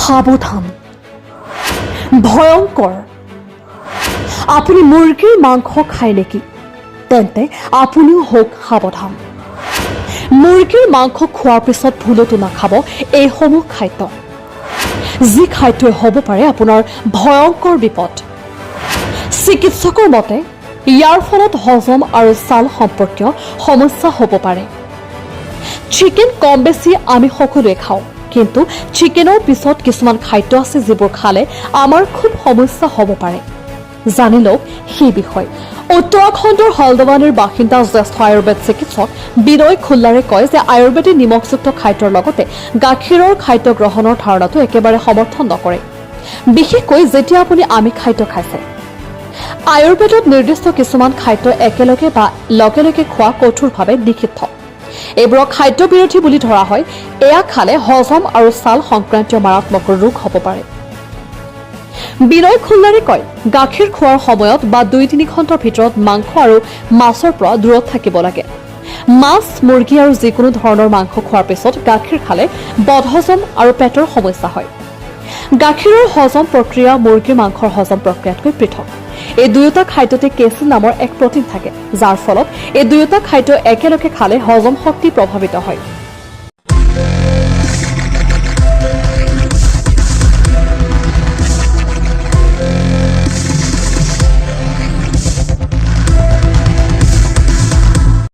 সাৱধান, ভয়ংকৰ! আপুনি মুৰ্গীৰ মাংস খায় নেকি? তেন্তে আপুনিও হওক সাৱধান। মুৰ্গীৰ মাংস খোৱাৰ পিছত ভুলতো নাখাব এইসমূহ খাদ্য, যি খাদ্যই হ'ব পাৰে আপোনাৰ ভয়ংকৰ বিপদ। চিকিৎসকৰ মতে ইয়াৰ ফলত হজম আৰু ছাল সম্পৰ্কীয় সমস্যা হ'ব পাৰে। চিকেন কম বেছি আমি সকলোৱে খাওঁ, কিন্তু চিকেনৰ পিছত কিছুমান খাদ্য আছে যিবোৰ খালে আমাৰ খুব সমস্যা হ'ব পাৰে। জানি লওক সেই বিষয়ে। উত্তৰাখণ্ডৰ হলদৱানীৰ বাসিন্দা জ্যেষ্ঠ আয়ুৰ্বেদ চিকিৎসক বিনয় খুল্লাৰে কয় যে আয়ুৰ্বেদে নিমখযুক্ত খাদ্যৰ লগতে গাখীৰৰ খাদ্য গ্ৰহণৰ ধাৰণাটো একেবাৰে সমৰ্থন নকৰে, বিশেষকৈ যেতিয়া আপুনি আমিষ খাদ্য খাইছে। আয়ুৰ্বেদত নিৰ্দিষ্ট কিছুমান খাদ্য একেলগে বা লগে লগে খোৱা কঠোৰভাৱে নিষিদ্ধ। এইবোৰক খাদ্য বিৰোধী বুলি ধৰা হয়। এয়া খালে হজম আৰু ছাল সংক্ৰান্তীয় মাৰাত্মক ৰোগ হ'ব পাৰে। বিনয় খুল্লাৰে কয়, গাখীৰ খোৱাৰ সময়ত বা 2-3 ঘণ্টাৰ ভিতৰত মাংস আৰু মাছৰ পৰা দূৰত থাকিব লাগে। মাছ, মুৰ্গী আৰু যিকোনো ধৰণৰ মাংস খোৱাৰ পিছত গাখীৰ খালে বদহজম আৰু পেটৰ সমস্যা হয়। গাখীৰৰ হজম প্ৰক্ৰিয়া মুৰ্গীৰ মাংসৰ হজম প্ৰক্ৰিয়াতকৈ পৃথক। এই দুয়োটা খাদ্যতে কেচিন নামৰ এক প্ৰটিন থাকে, যাৰ ফলত এই দুয়োটা খাদ্য একেলগে খালে হজম শক্তি প্ৰভাৱিত হয়।